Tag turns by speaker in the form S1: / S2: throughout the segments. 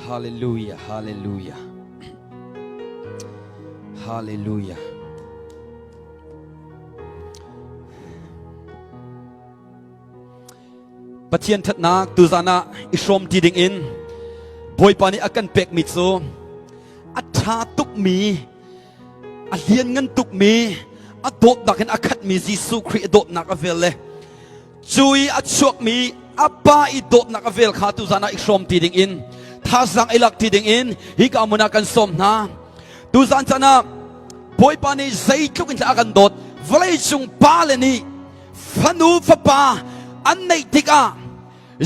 S1: Hallelujah, hallelujah. Hallelujah. Pathian thatnak tuzan ah i hrawm ti ding in Bawipa nih a kan pekmi cu a ṭha tukmi a lianngan tukmi a dawtnak in a khatmi Jesuh Khrih a dawtnak a vel le cu i a chuakmi a pa i dawtnak a vel kha tuzan ah i hrawm ti ding in thazaang i lak ti ding in hi ka hmun ah kan sawm hna. Tuzan caan ah Bawipa nih zeitluk in a kan dawt vawleicung pa le nih fanu fapa an neih tikah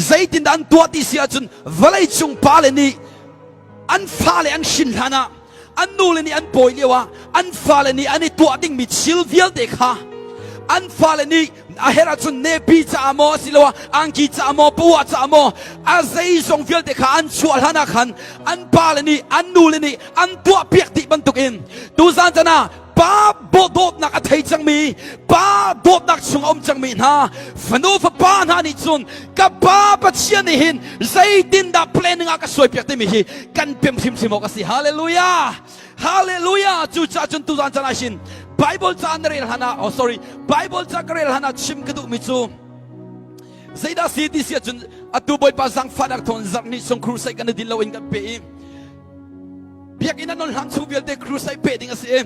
S1: zeitindah an tuah ti si ahcun vawleicung pale nih an fale an hrin hlan ah an nule nih an pawi lio ah an fale nih an i tuah dingmi thil vialte kha an fale nih a herh ahcun nepi caah maw asiloah angki caah maw pawa caah maw a zeizong vialte kha an chuah hlan ah khan an pale nih an nule nih an tuah piak dih bantukin tuzan chan ah Pa dawtnak a thei cangmi, pa dawtnak chung a um cangmi hna, fanu fapa hna nih cun ka pa Pathian nih hin zeitindah planning ah ka suaipiak timi hi kan pem hrimhrim awk a si. Hallelujah! Hallelujah! Cucaah cun tuzan caan ah hin Bible ca na rel hlan ah, oh sorry, Bible ca ka rel hlan ah chim ka duhmi cu zeidah si ti si ahcun atu Bawipa zangfahnak thawng zarh ni chung crusade kan i din loin kan pe i Biakinn an on hlan chung vialte crusade peh ding a si i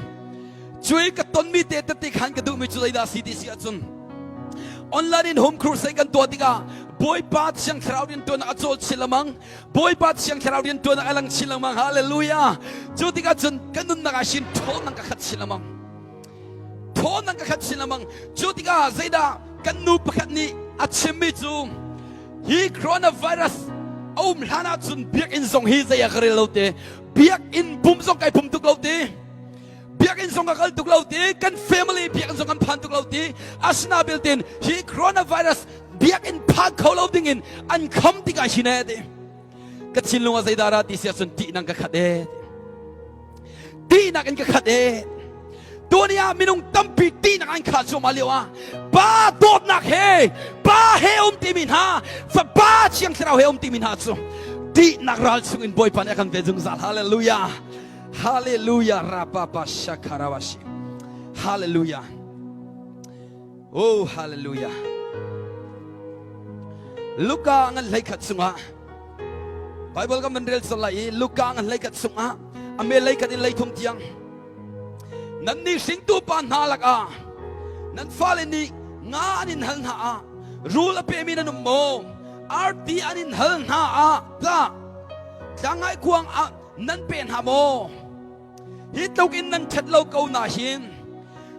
S1: cui ka tonmi te tete khan ka duhmi cu zeidah si ti si ahcun online in home crusade kan tuah tikah Bawipa Thiang Thlarau riantuannak a cawl chin lengmang Bawipa Thiang Thlarau riantuannak a lang chin lengmang hallelujah cu tikah cun ka nunnak ah shin ṭhawnnak ka khat chin lengmang ṭhawnnak ka khat chin lengmang cu tikah zeidah kan nu pakhat nih a chimmi cu Hi coronavirus a um hlan ahcun biakinn zong hi zei ah ka rel lo te. Biakinn pum zong kai pum tuk lo te. Biakinn zong ka kal tuk lo te. Kan family biakinn zong kan phan tuk lo te. Asina belte hi coronavirus biakinn phan kho lo ding in an kham tikah hi ne te. Ka thinlung ah zeidah ra ti si ahcun tih nang ka khat e. Tihnak in ka khat e. Tuni ah minung tampi tihnak an khah cuahmah lio ah pa dawtnak he pa he um timi hna fapa thiang thlarau he um timi hna cu tihnak ral chung in Bawipa nih a kan ve zungzal. Hallelujah. Hallelujah. Rapapa shakharawashi. Hallelujah. Oh hallelujah. Luka ngan hlei khat chungah Bible kan van rel cang lai i Luka ngan hlei khat chungah a me lei khat in lei thum tiang nan nih hringtu pa hna lakah nan fale nih nga an in hal hna ah rul a pemi nan um maw arti an in hal hna ah tah tlangai kuang ah nan pe hna maw hi tluk in nan ṭhat lo ko na hin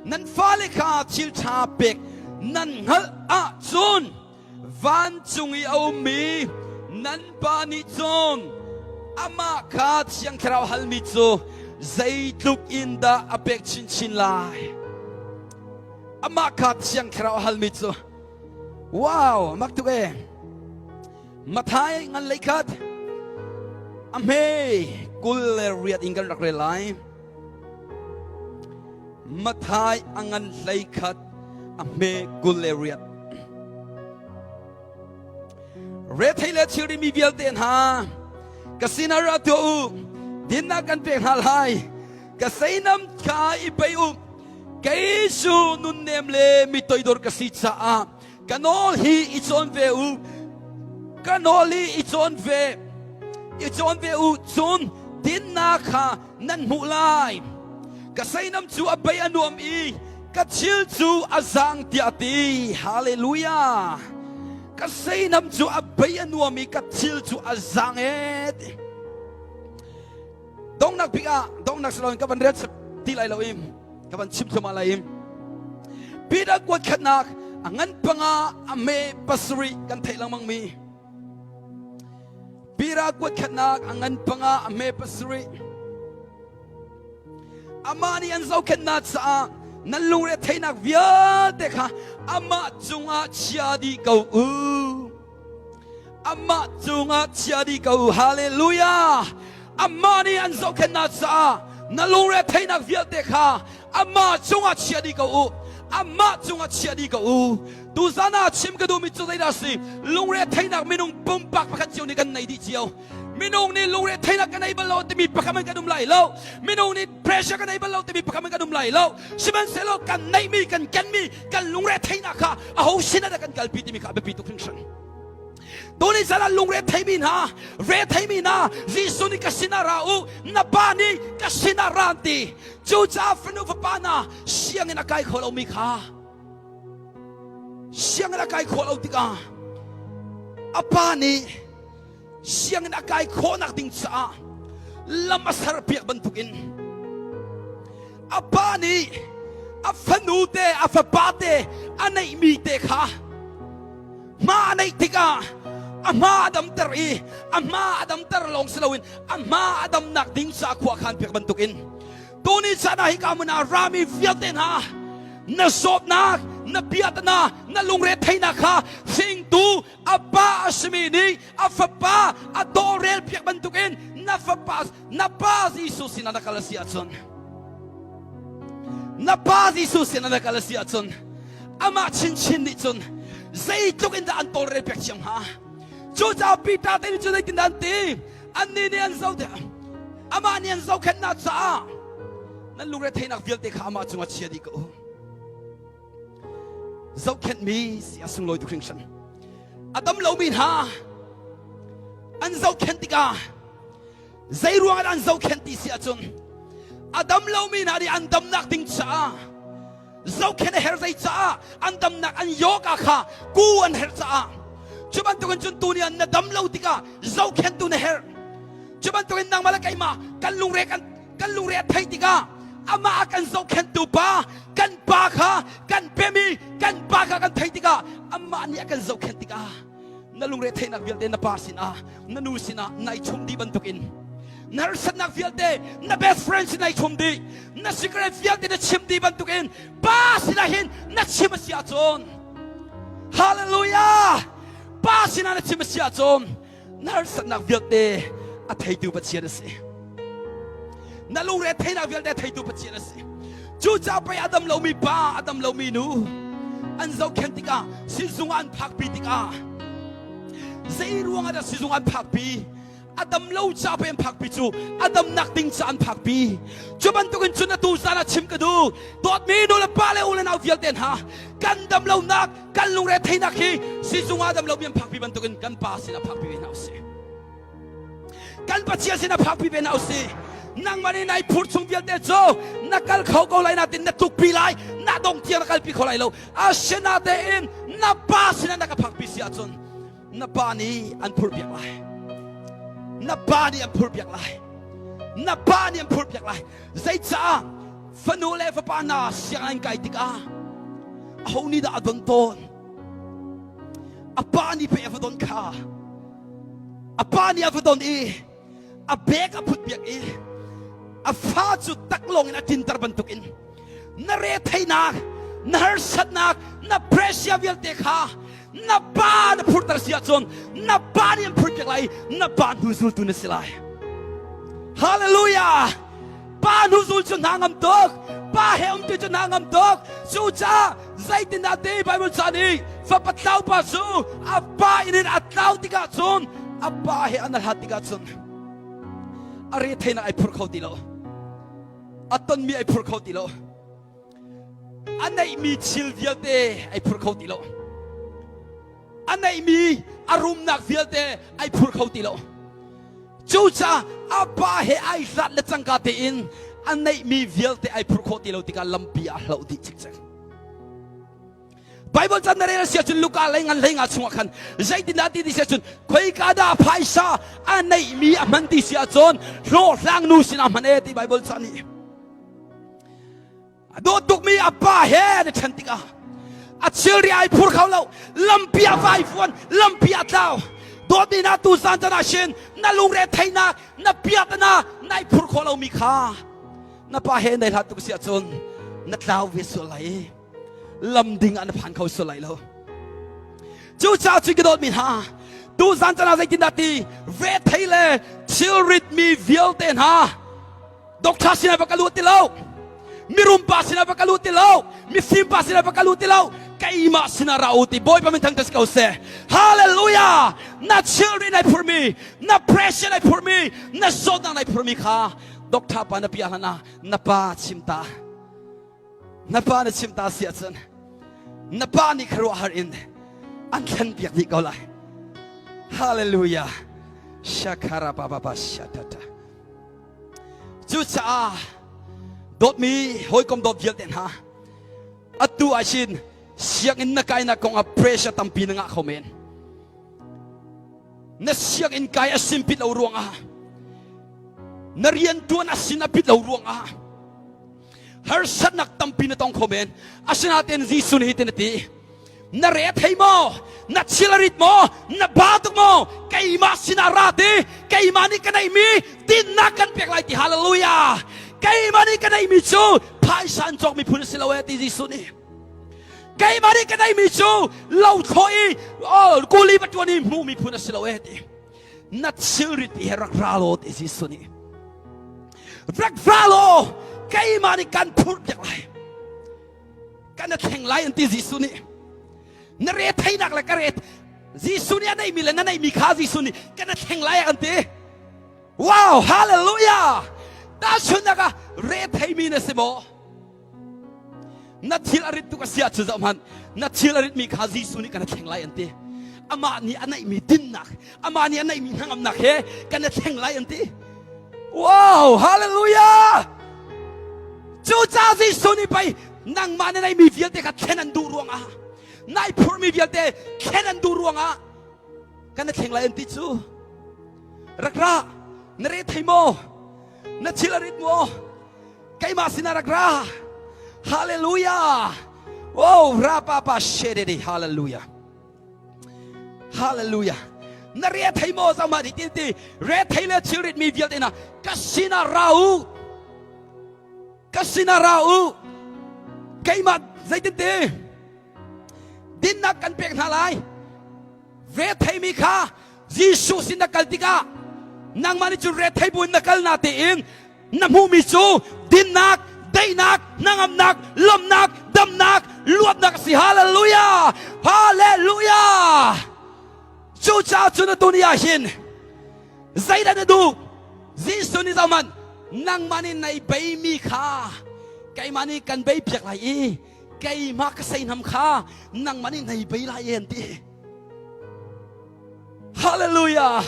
S1: nan fale kha thil ṭha pek nan hngalh ahcun Vancung i a ummi nan Pa nih cun amah kha Thiang Thlarau halmi cu zeitluk in dah a pek chinchin lai. Amah kha Thiang Thlarau halmi cu wow mak tuk e Mathai ngan lei khat a hme 28 in kan rak rel lai Mathai a ngan hlei khat a hme 28. Rethei le thilri mi vialte hna ka sinah ra tuah u dinnak kan pek hna lai ka seinam kha i bei u kei cu nunnem le mi toidor ka si caah ka nawl hi i cawn ve u ka nawl hi i cawn ve i cawn ve u cun dinnak kha nan hmuh lai ka seinam cu a bei a nuam i ka thil cu a zang tiah a ti hallelujah ka seinam cu a bei a nuam i ka thil cu a zang e ti dongnak bik ah dongnak siloin ka van rel ti lai lo im ka van chim thluahmah lai im Peter kuat khatnak a ngan panga a me pasarih kan theih lengmang mi Pira kuat khatnak a ngan panga a hme pasarih. Amah nih an zohkhenhnak caah nan lungre theihnak vialte kha amah cungah chia dih ko u. Amah cungah chia dih ko u. Hallelujah! Amah nih an zohkhenhnak caah na lungre theihnak vialte kha amah cungah chia dih ko u. amah cungah chia dih ko u. Tuzan ah chim ka duhmi cu zeidah a si? Lungre theihnak minung pumpak pakhat cio nih kan nei dih cio. Minung nih lungre theihnak ka nei bal lo timi pakhat man kan um lai lo. Minung nih pressure ka nei bal lo timi pakhat man kan um lai lo. Sihmanhsehlaw kan neihmi, kan kenmi, kan lungre theihnak kha aho sin ah dah kan kalpi timi kha a biapi tuk hringhran. Tuni zan ah lungre theimi hna, re theimi hna, Jesuh nih ka sinah ra u, na pa nih ka sinah ra an ti. Cucaah fanu fapa hna sianginn a kai kho lomi kha sianginn a kai khawh lo tikah a pa nih sianginn a kai khawhnak ding caah lam a serpiak bantukin a pa nih a fanu te a fapa te a neihmi te kha hma a neih tikah a hma a damter i a hma a damter lawng si loin a hma a damnak ding caah khua khan piak bantukin tuni caan ah hika hmun ah rami vialte hna na zawtnak na biatana na lungre theihnak kha hringtu a pa a simi nih a fapa a tawlrel piak bantukin na fapa na pa Jesuh sinah na kal a si ahcun na pa Jesuh sinah na kal a si ahcun amah chinchin nih cun zeitluk in dah an tawlrel piak thiam hnga? Cucaah Peter te nih cun zeitin dah an ti? Annih nih an zoh amah nih an zohkhenhnak caah nan lungre theihnak vialte kha amah cungah chia dih ko u. Zohkhenhmi si a sunglawi tuk hringhran. A dam lomi hna an zohkhenh tikah zei ruangah an zohkhenh ti si ahcun a dam lomi hna nih an damnak ding caah zohkhenh a herh. Zei caah an damnak an yoga kha ku an herh caah. Cu bantukin cun tu nih na dam lo tikah zohkhenhtu na herh. Cu bantukin nangmah le keimah kan lungre kan kan lungre a theih tikah amah a kan zohkhenhtu pa kan pa kha kan pemi kan pa kha kan theih tikah amah nih a kan zohkhenh tikah na lungre theihnak vialte na pa sinah na nu sinah nai chum dih bantukin na harsatnak vialte na best friend sin nai chum dih, na secret vialte na chim dih bantukin pa sinah hin na chim a si ahcun, hallelujah, pa sinah na chim a si ahcun na harsatnak vialte a theitu Pathian a si, na lungre theihnak vialte a theitu Pathian a si. Cucaah pei a dam lomi pa, a dam lomi nu an zohkhenh tikah sizung ah an phakpi tikah, zei ruangah dah sizung an phakpi? A dam lo ca pei an phakpi cu, a damnak ding ca an phakpi. Cu bantukin cun atu zan ah chim ka duh, dawtmi nu le pa le u le nau vialte hna, kan dam lonak kan lungre theihnak hi sizung ah dam lomi an phakpi bantukin kan pa sinah phakpi ve hna usih, kan Pathian sinah phakpi ve hna usih. Nangmah nih nai phur chung vialte cu na kal kho ko lai natin na tlukpi lai, na dong tiang na kalpi kho lai lo. Asinatein na pa sinah na ka phakpi si ahcun na pa nih an phurhpiak lai, na pa nih an phurhpiak lai, na pa nih an phurhpiak lai. Zeicah fanu le fapa hna sianginn kai tikah aho nih dah a don tawn? A pa nih pei a va don kha. A pa nih a va don i a bek a phutpiak i a fa cu taklawng in a tinter bantukin na retheinak, na harsatnak, na pressure vialte kha na pa na phurter si ahcun na pa nih an phurpiak lai, na pa hnu zultu na si lai. Hallelujah! Pa hnu zul cu hna ngam tuk, pa he umti cu hna ngam tuk. Cucaah zeitindah ti Bible ca nih fapa tlau pa cu a pa inn in a tlau tikah cun a pa he an hlat tikah cun a retheinak ai phur kho ti lo, a tonmi ai phur kho ti lo, a neihmi thil vialte ai phur kho ti lo, a neihmi a rumnak vialte ai phur kho ti lo. Cucaah a pa he ai hlat le cangka tein a neihmi vialte ai phur khawh ti lo tikah lampi ah hloh dih cikcek. Bible can na rel a si ahcun Luka lei ngan hlei nga chungah khan zeitindah ti ti si ahcun khoika dah phaisa a neihmi a hman ti si ahcun hlawhhlang nu sinah hman e ti Bible ca nih. A dawt tukmi a pa he an i ṭhen tikah a thilri ai phur kho lo, lampi a vai fuan, lampi a tlau. Dawtmi na tu zan can ah shin na lungre theihnak na piatana nai phur khawh lomi kha na pa he nai hlat tuk si ahcun na tlau ve sual lai, lam ding ah na phan kho sual lai lo. Cucaah cun ka dawtmi hna, tu zan can ah zeitindah ti rethei le thilrit mi vialte hna, doctor sinah va ka lut ti lo. Mirum pa sinah va kal u ti lo, mifim pa sinah va kal u ti lo, keimah sinah ra u ti Bawipa min thangṭhat si ko seh. Hallelujah! Na children nai phurmi, na pressure nai phurmi, na zawtnak nai phurmi kha doctor pa na piah hlan ah na pa chim ta. Na pa na chim ta si ahcun na pa nih khuaruahhar in an thlen piak dih ko lai. Hallelujah! Shakara ba ba ba shatata. Cucaah dawtmi hawikom dawt vialte hna atu ah hin sianginn na kainak kong ah pressure tampi na ngah kho men. Na sianginn kai a simpit lo ruangah na riantuan a sin a pit lo ruangah harsatnak tampi na tong kho men. Asinain Jesuh nih hitin a ti na re thei maw na thil a rit maw na ba tuk maw keimah sinah ra ti keimah nih ka neihmi dinnak kan pek lai ti hallelujah keimah nih ka neihmi cu phaisa an cawk miphun si lo e ti Jesuh nih keimah nih ka neihmi cu lo thlawh i kuli va tuan i hmuh miphun a si lo e ti na thilrit he rak ra law ti Jesuh nih rak ra law keimah nih kan phurh piak lai kan na thleng lai an ti Jesuh nih na re theinak le ka re Jesuh nih a neihmi le na neihmi kha Jesuh nih kan na thleng lai an ti wow hallelujah tahchunhnak ah re theimi na si maw na thil a rit tuk a si ahcun zoh hmanh na thil a ritmi kha Jesuh nih kan na thleng lai an ti amah nih a neihmi dinnak amah nih a neihmi hnangamnak he kan na thleng lai an ti Wow, hallelujah! Cucaah Jesuh nih pei nangmah na neihmi vialte kha thlen an duh ruangah nai phurhmi vialte thlen an duh ruangah kan na thleng lai an ti cu. Rak ra, na re thei maw? Na thil a rit maw? Keimah sinah rak ra. Hallelujah! Oh, ra pa pa she de de hallelujah. Hallelujah. Na re thei maw zama di ti ti re thei le thilrit mi vialte na ka sinah ra u ka sinah ra u keimah zeitin ti dinnak kan pek hna lai re thei mi kha Jesuh sin na kal tikah nangmah nih cun re thei buin na kal na tein Na hmuhmi cu dinnak, daihnak, hnangamnak, lawmhnak, damnak, luatnak a si. Hallelujah! Hallelujah! Cucaah cun atu ni ah hin zeidah na duh? Jesuh nih zohhmanh, nangmah nih nai beimi kha keimah nih kan bei piak lai i keimah ka seihnam kha nangmah nih nai bei lai an ti. Hallelujah!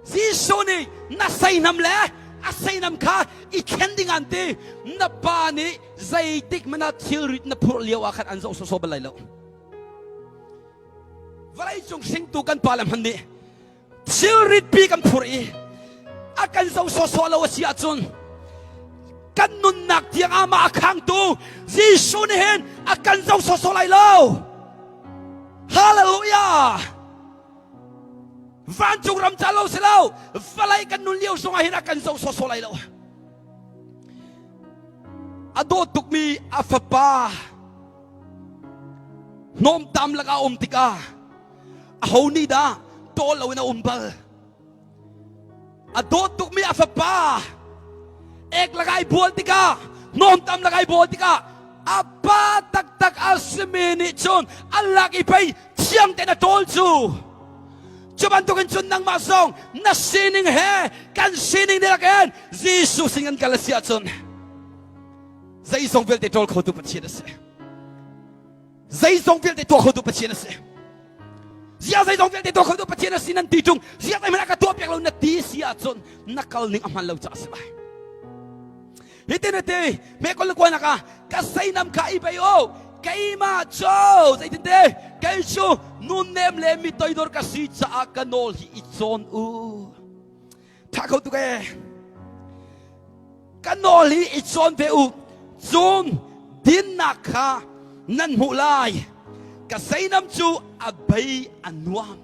S1: Jesuh nih na seihnam le a seihnam kha i thlen ding an ti. Na pa nih zeitik hmanh ah thilrit na phurh lio ah khan an zoh sawsawh bal lai lo. Vawlei cung hringtu kan pa le hmanh nih thilrit pi kan phurh i a kan zoh sawsawh lo a si ahcun kan nunnak tiang amah a khangtu Jesuh nih hin a kan zoh sawsawh lai lo. Hallelujah! Vancung ram ca lo si lo vawlei kan nun lio zongah hin a kan zoh sawsawh lai lo. A dawt tukmi a fapa hnawmtam lakah a um tikah aho nih dah tawl loin a um bal? A dawt tukmi a fapa ek lakah i bual tikah hnawmtam lakah i bual tikah a pa taktak a simi nih cun a lak i pei thiang tein a ṭawl cu cu bantukin cun nangmah zong na sining he kan sining dihlak in Jesuh sin kan kal a si ahcun zeizong vialte ṭawl khotu Pathian a si. Zeizong vialte tuah khotu Pathian a si. Zia zeizong vialte tuah khotu Pathian a si nan ti ṭung zia zeihmanh a ka tuah piak lo na ti si ahcun na kal ning a hman lo caah a si lai. Hitin a ti mekol na kuanak ah ka seinam kha i bei u keimah cu zeitinte kei cu nunnem le mi toidor ka si caah ka nawl hi i cawn u. Tha kho tuk ee. Ka nawl hi i cawn ve u. Cun dinnak kha nan hmuh lai. Ka seinam cu a bei a nuam.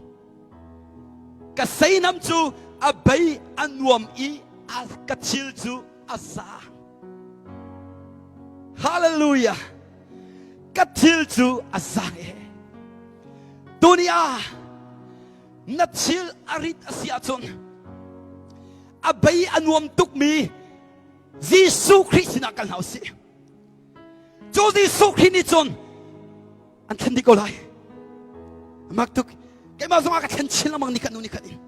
S1: Ka seinam cu a bei a nuam i a ka thil cu a za. Hallelujah. Ka thil cu a zang e. Tuni ah na thil a rit a si ahcun a bei a nuam tukmi. Jesuh Khrih sinah kal hna usih. Cu Jesuh Khrih nih cun an thlen dih ko lai. Mak tuk. Keimah zong ah ka thlen chin lengmang ni khat nu ni khat in.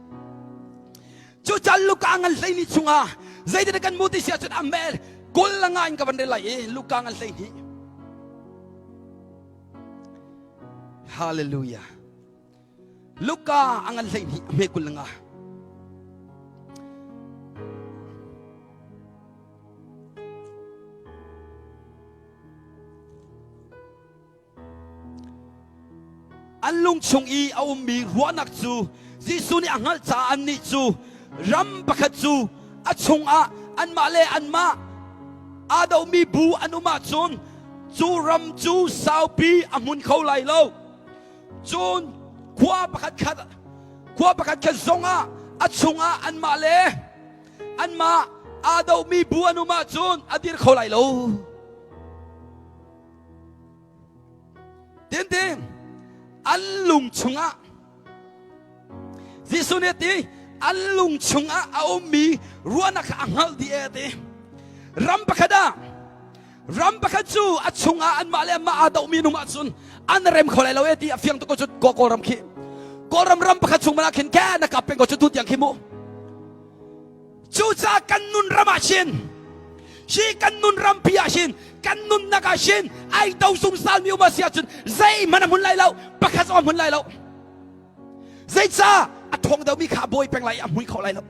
S1: Cu cal Luka ngan hlei ni chungah zeitin kan mu ti si ahcun amel kul la nga in ka van rel lai i Luka ngan hlei hnih. Hallelujah. Luka a ngan 12 a hme 25. An lung chung i a ummi ruahnak cu Jesuh nih a hngalh caah annih cu ram pakhat cu a chungah anmah le anmah aa domi bu an um ahcun cu ram cu saupi a hmun kho lai lo. Cun khua pakhat khat khua pakhat khat zongah a chungah anmah le anmah aa domi bu an um ahcun a dir kho lai lo. Tintin an lung chungah Jesuh nih a ti an lung chungah a ummi ruahnak kha a hngalh dih e a ti. Ram pakhat ah ram pakhat cu a chungah anmah le anmah aa dohmi an um ahcun an rem kho lai lo e ti a fiang tuk ko cu Kawlram khi Kawlram ram pakhat chung mana khin ke na kap peng ko cu tu tiang khi mu Cucaah kan nun ram ah hin hi kan nun rampi ah hin kan nunnak ah hin ai do zungzal mi um a si ahcun zeihmanh a hmun lai lo pakhat zong a hmun lai lo zeicah a thawng deuhmi kha a bawi peng lai i a hmun kho lai lo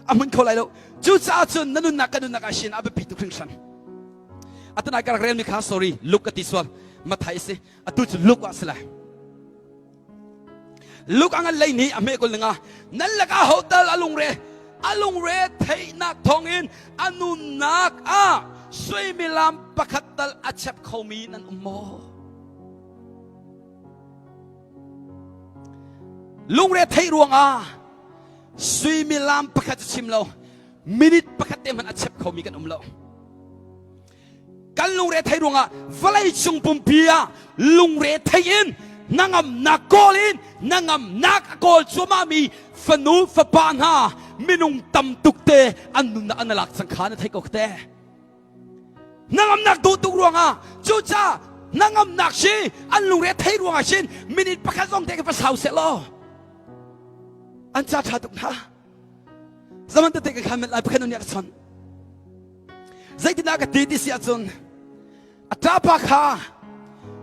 S1: a hmun kho lai lo cucaah cun na nunnak kan nunnak ah hin a biapi tuk hringhran atanai ka rak relmi kha sorry Luke ka ti sual Mathai si atu cu Luke ah si lai Luke a ngan lei nih a hme kul ninga nan lakah hotal a lungre a lungre theihnak thawngin a nunnak ah suimilam pakhat tal a chep khomi nan um maw? Lungre theih ruangah suimilam pakhat cu chim lo minute pakhat te hmanh a chep khomi kan um lo. Kan lungre thei ruangah vawlei cung pumpi ah lungre thei in hnangamnak kawl in hnangamnak a kawl cuahmahmi fanu fapa hna minung tam tuk te an nunnak an lak cang kha na thei ko te. Hnangamnak duh tuk ruangah cucaah hnangamnak si an lungre thei ruangah sin minute pakhat zong te ka va sau seh law an ca ṭha tuk hna. Zaman tete ka khan lai pakhat nih a ka chawnh. Zeitindah ka ti ti si ahcun a ṭapa kha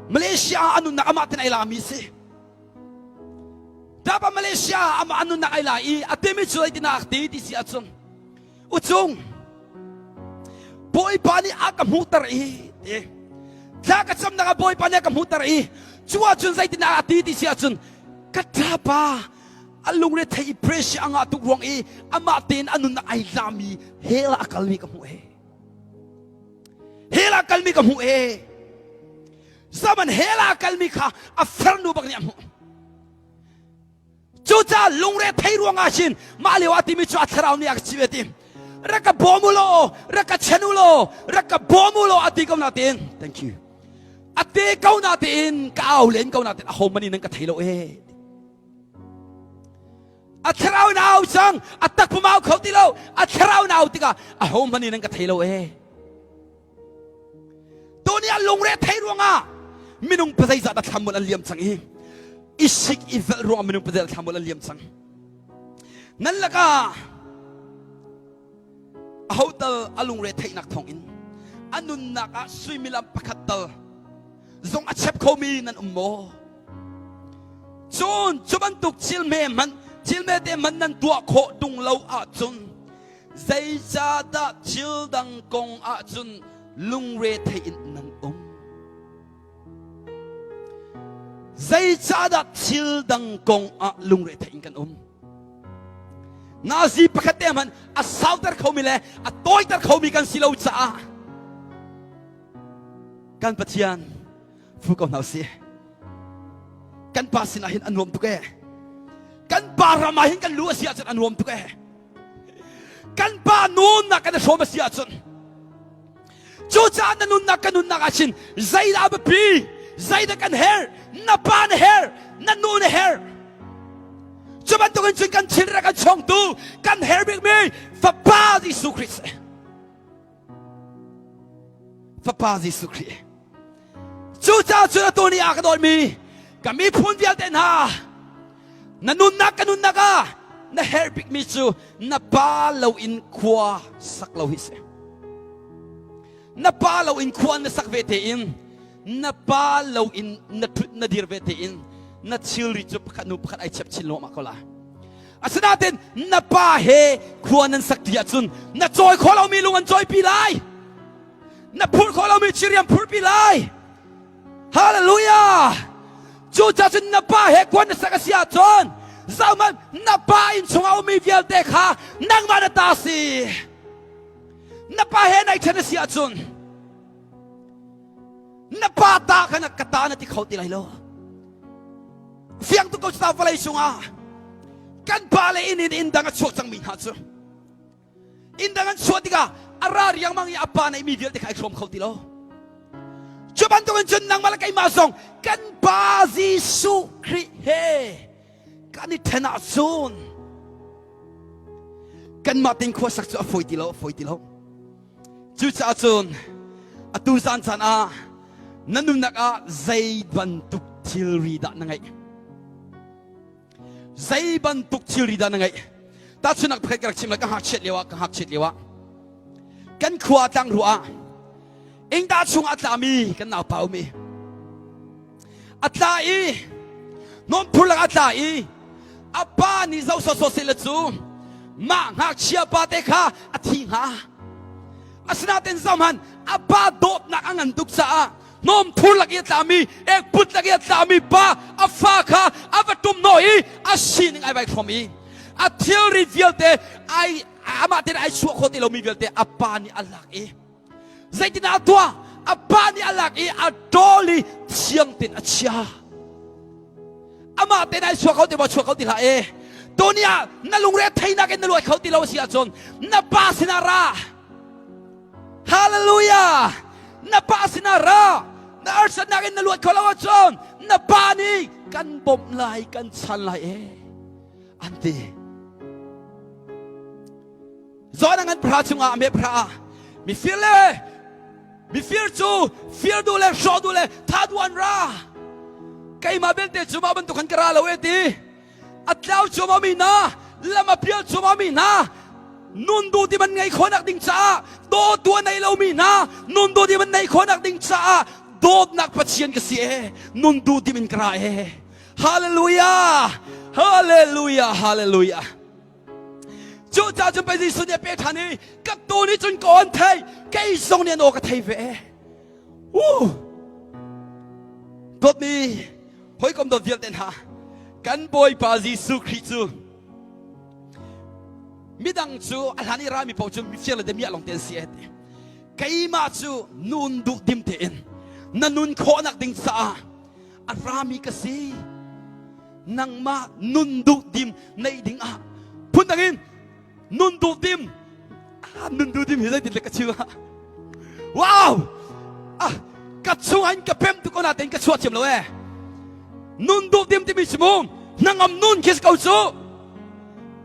S1: Malaysia ah a nunnak amah ten ai lami si. Ṭapa Malaysia ah amah a nunnak ai la i a timi cu zeitindah a ti ti si ahcun ucung Bawipa nih a ka hmuhter i ti thla ka camnak ah Bawipa nih a ka hmuhter i cu ahcun zeitindah a ti ti si ahcun ka ṭapa a lungre thei i pressure a ngah tuk ruang i amah tein a nunnak ai lami hell ah a kalmi ka hmuh he hell ah kalmi ka hmuh he zaman hell ah a kalmi kha a farnu bak nih a hmuh cucaah lungre thei ruangah hin mah lio ah timi cu a thlarau nih a ka chimh ti rak ka bawm u law rak ka chen u law rak ka bawm u law a ti ko na tein thank you a te ko na tein ka au len ko na tein a ho mani nan ka thei lo e A thlarau in au cang, a takpum au kho ti lo. A thlarau in au tikah a ho hmanh in an ka thei lo ee. Tuni a lungre thei ruangah minung pazeizah dah thlamul an liam cang i i sik i velh ruangah minung pazeizah thlamul an liam cang. Nan lakah aho tal a lungre theihnak thawngin a nunnak ah suimilam pakhat tal zong a chep khomi nan um maw? Cun cu bantuk thil hme hmanh thil hmete hmanh nan tuah khawh tung lo ahcun zeicahdah thil dang kong ahcun lungre thei in nan um? Zeicahdah thil dang kong ah lungre thei in kan um? Nazi pakhat te hmanh a sauter khomi le a tawiter khomi kan si lo caah kan Pathian fu ko hna usih. Kan pa sinah hin a nuam tuk ee. Kan pa ram ah hin kan lu a si ahcun a nuam tuk ee. Kan pa nunnak kan i hrawm a si ahcun cucaah na nunnak ka nunnak ah chin zeidah a biapi zeidah kan herh na pa na herh na nu na herh cu bantukin cun kan thilri kan chongtu kan herh bikmi fapa Jesuh Christ. Fapa Jesuh Khrih. Cucaah cun atu ni ah ka dawtmi ka miphun vialte hna na nunnak ka nunnak ah na herh bikmi cu na pa lo in khua sak lo hi si. Na pa lo in khua na sak ve te in na pa lo in na thut na dir ve te in na thilri cu pakhat hnu pakhat ai chep chin lawmah ko lai. Asinain na pa he khua nan sak ti ahcun na cawi khawh lomi lung an cawipi lai. Na phurh khawh lomi chiriam phurhpi lai. Hallelujah! Cucaah cun na pa he khua na sak a si ahcun zohhmanh na pa inn chungah ummi vialte kha nangmah na ta si. Na pa he nai ṭhen a si ahcun na pa ta kha na ka ta na ti kho ti lai lo. Fiang tuk ko cu ta vawlei cungah kan pa le inn in inn dang a chuak cangmi hna cu inn dang an chuah tikah a ra riangmang i a pa neihmi vialte kha ai hrawm kho ti lo. Cu bantukin cun nangmah le keimah zong kan Pa Jesuh Khrih he kan i ṭhen ahcun kanmah tein khuasak cu a fawi ti lo, a fawi ti lo. Cucaah cun atu zan caan ah na nunnak ah zei bantuk thilri dah na ngeih? Zei bantuk thilri dah na ngeih? Tahchunhnak pakhat ka rak chim lai ka ngakchiat lio ah ka ngakchiat lio ah kan khua tlangruah ah ingta chung a tlami kan naupa um i a tla i hnawmphur lak a tla i a pa nih zoh sawsawh seh cu mah ngakchia pa te kha a thi hnga. Asinain zohhmanh a pa dawtnak a ngan tuk caah hnawmthur lak i a tlami ekput lak i a tlami pa a fa kha a va tum hnawh i a sining ai vai hrawm i a thilri vialte ai amah tein ai chuah khawh ti lomi vialte a pa nih a lak i zeitindah a tuah? A pa nih a lak i a ṭawl i thiang tein a chia. Amah tein ai chuah kho ti maw? Chuah kho ti hlah e. Tuni ah na lungre theinak in na luat kho ti lo si ahcun na pa sinah ra. Hallelujah! Na pa sinah ra. Na harsatnak in na luat kho lo ahcun na pa nih kan bawmh lai, kan chan lai e an ti. Zawn a ngan phra chungah a me phra ah mifir le mifir cu fir duh le hrawh duh le tha duh an ra. Keimah belte cu mah bantuk han ka ra lo e ti. A tlau cuahmah mi hna, lam a pial cuahmah mi hna, nun duh ti man ngei khawhnak ding caah dawtu a nei lomi hna nun duh ti man nei khawhnak ding caah dawtnak Pathian ka si e nun duh tim in ka ra e. Hallelujah! Hallelujah! Hallelujah! Cucaah cun pei Jesuh nih a peh ṭhan i ka tuu nih cun ka awn thei kei zong nih an aw ka thei ve. Uh! Dawtmi hawikom dawt vialte hna kan Bawipa Jesuh Khrih cu midang cu a hlan i rami paoh cu mifir le damiah lawng te an si e ti. Keimah cu nun duh dim tein na nun khawhnak ding caah a rami ka si. Nangmah nun duh dim neih ding ah phundang in nun duh dim ah, nun duh dim hi zeitin le ka chim ah wow ah ka chung in ka pem tu ko na tein ka chuah thiam lo e nun duh dim timi si mu nangam nun khi ko cu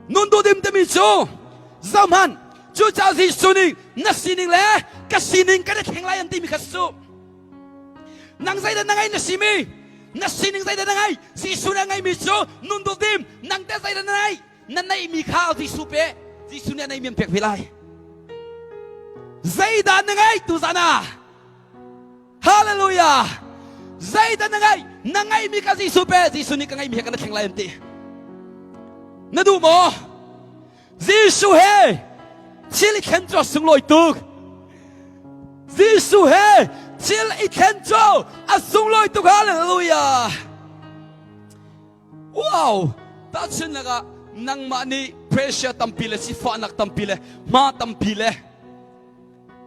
S1: nun duh dim timi cu zohman cu ca Jesuh nih na sining le ka sining kan i thleng lai an timi kha cu Nang zeidah na ngei na simi? Na sining zeidah na ngei? Jesuh na ngeimi cu nun duh dim. Nang teh zeidah na neih? Na neihmi kha Jesuh pe. Jesuh nih a neihmi an pek ve lai. Zeidah na ngeih tuzan ah? Hallelujah! Zeidah na ngeih? Na ngeihmi kha Jesuh pe. Jesuh nih ka ngeihmi he kan thleng lai an ti. Na duh maw? Jesuh he thil i thlen cu a sunglawi tuk. Jesuh he thil i thlen cu a sunglawi tuk. Hallelujah. Wow! Tahchunhnak ah nangmah nih pressure tampi le sifahnak tampi le hma tampi le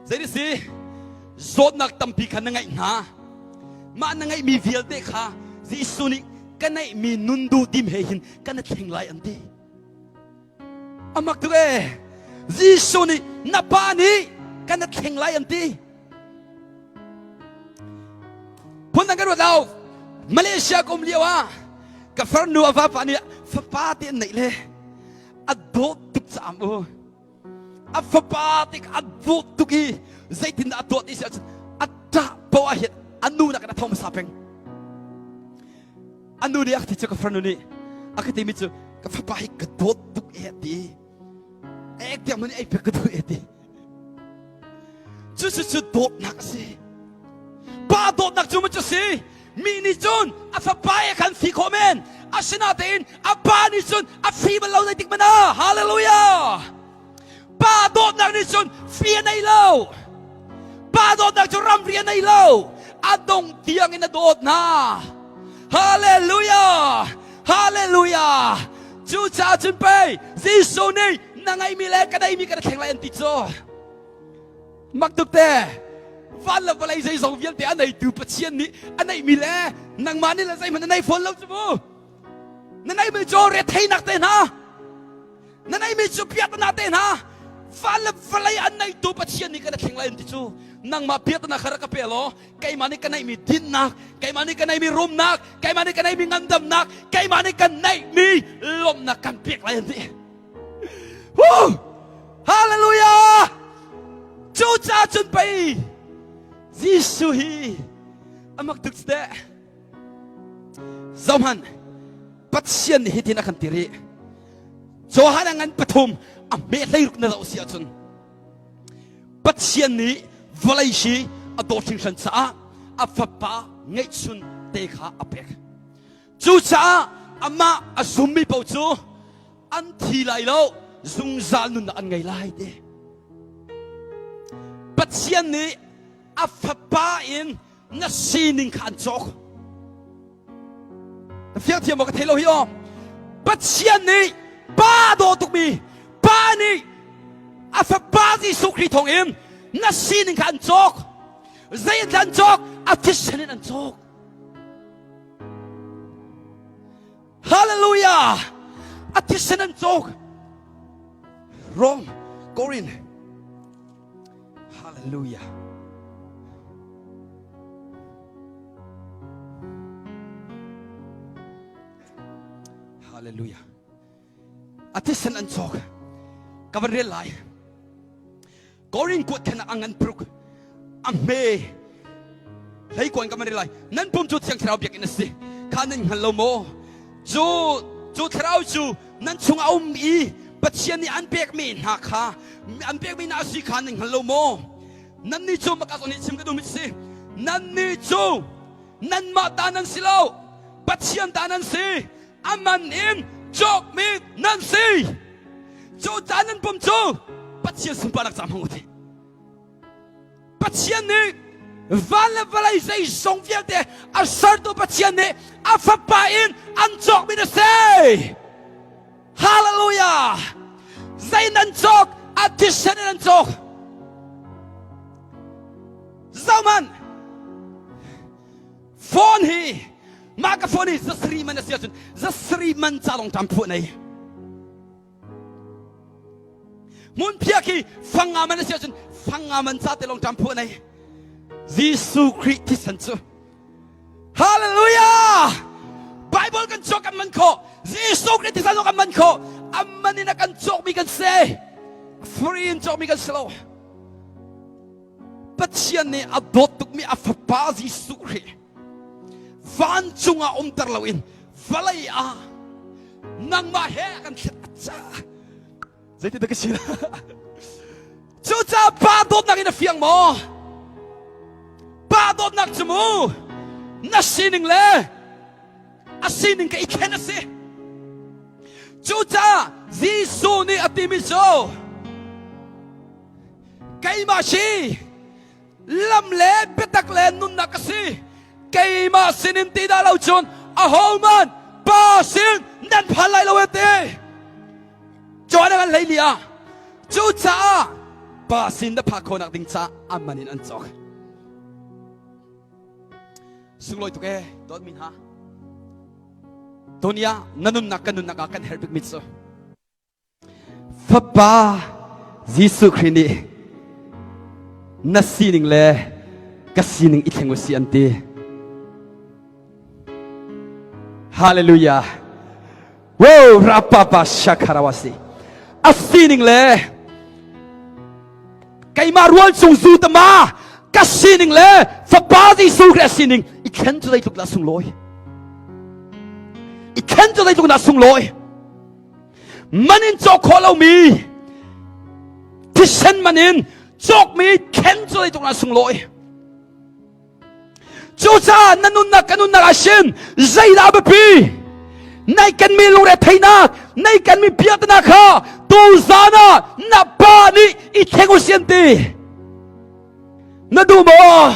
S1: Zei si zawtnak tampi kha na ngeih hna. Mah na ngeihmi vialte kha Jesuh nih ka neihmi nun duh dim he hin kan i thleng lai an ti. Amak tuk ee. Jesuh nih na pa nih kan i thleng lai an ti. Phundang kan ruat lo. Malaysia ka um lio ah ka farnu a vapa nih fapa te an neih le a dawt tuk caam u. A fapa tik a dawt tuk i zeitindah a dawt ti si ahcun a. ṭah poah ah hin a nu nak in a tho hmasa peng. A nu nih a ka ti cu ka farnu nih a ka timi cu ka fapa hi ka dawt tuk e a ti. Ek tiang hmanh ei pek ka duh e a ti. Cu cu cu dawtnak a si. Pa dawtnak cu maw cu si? Mi nih cun a fapa e khan fi khawh men. Asinain a pa nih cun a fi bal lo zeitik hmanh ah. Hallelujah! Pa dawtnak nih cun fi a nei lo. Pa dawtnak cu ramri a nei lo. A dong tiang in a dawt hna. Hallelujah! Hallelujah! Cucaah cun pei Jesuh nih na ngeihmi le ka neihmi kan thleng lai an ti cu. Mak tuk te. Van le vawlei zeizong vialte a neitu Pathian nih a neihmi le nangmah nih le zeihmanh na nei fawn lo cu mu. Na neihmi cu retheinak te hna. Na neihmi cu piahtana te hna van le vawlei an neitu Pathian nih kan thleng lai an ti cu nangmah piahtana kha rak ka pe law keimah nih ka neihmi dinnak keimah nih ka neihmi rumnak keimah nih ka neihmi ngandamnak keimah nih ka neihmi lawmhnak kan pek lai an ti Woo! Hallelujah! Cucaah cun pei Jesuh hi amak tuk teh zohhmanh Pathian nih hitin a kan ti rih Johan a ngan pathum a hme hleiruk na zoh si ahcun Pathian nih vawlei hi a dawt hringhran caah a fapa ngeihchun te kha a pek. Cucaah amah a zummi paoh cu an thi lai lo, zungzal nunnak an ngei lai ti. Pathian nih a fapa in na sining kha an cawk. Na fiang thiam maw ka thei lo hi aw. Pathian nih pa daw tukmi pa nih a fapa Jesuh Khrih thawng in na sining kha an cawk. Zei in an cawk? A thisen in an cawk. Hallelujah! A thisen an cawk. Rome, Korin. Hallelujah. Hallelujah. A thisen an cawk. Ka van rel lai. Korin kuat khan a ngan pruk. A hme. Hlei kuan ka van rel lai. Nan pum cu thiang thlarau biakinn a si. Kha nan hngal lo maw? Cu cu thlarau cu nan chung a um i Pathian nih an pekmi hna kha an pekmi hna a si kha nan hngal lo maw? Nannih cu maka zawn hi chim ka duhmi si. Nannih cu nanmah ta nan si lo. Pathian ta nan si. A man in cawkmi nan si. Cu ca nan pum cu Pathian sunparnak ca hmang u ti. Pathian nih van le vawlei zeizong vialte a sertu Pathian nih a fapa in an cawkmi na si. Hallelujah! Zei nan cawk? A thisen in an cawk. Zohmanh! Phone hi mah ka phone hi zasari man a si ahcun zasari man ca lawng ṭam phuah nei. Hmunphiah khi fanga man a si ahcun fanga man ca te lawng ṭam phuah nei. Jesuh Khrih thisen cu Hallelujah! Bible kan cawk kan man khawh. Jesuh Khrih thisen kan man khawh. A man in a kan cawkmi kan si. Free in cawkmi kan si lo. Pathian nih a dawt tukmi a fapa Jesuh Khrih vancung ah umter loin vawlei ah nangmah he a kan thlet a ca zeitin dah ka si cucaah pa dawtnak in a fiang maw pa dawtnak cu mu na sining le a sining ka i thlen a si cucaah Jesuh nih a timi cu Keimah si lam le biatak le nunnak ka si. Keimah sinin ti dah lo cun ahohmanh Pa sin nan phan lai lo ti. John an hlei li ah cucaah Pa sin na phak khawhnak ding caah a man in an cawk. Sunglawi tuk ee dawtmi hna. Dunia na nunnak kan nunnak ah kan herh bikmi cu Fapa Jesuh Khrih nih na sining le ka sining i thleng u si an ti. Hallelujah. Wow, rapapa shakharawasi. A sining le keimah rual chung zu tama. Ka sining le Fapa Jesuh Khrih a sining i thlen cu zeitluk dah sunglawi. I thlen cu zeitluk dah sunglawi. Man in cawk khawh lomi thisen man in cawkmi thlen cu zeitluk dah sunglawi. Cucaah na nunnak ka nunnak ah sin zeidah a biapi? Nei kanmi lungre theihnak, nei kanmi piahtana kha tuzan ah na pa nih i thleng u sian ti. Na duh maw?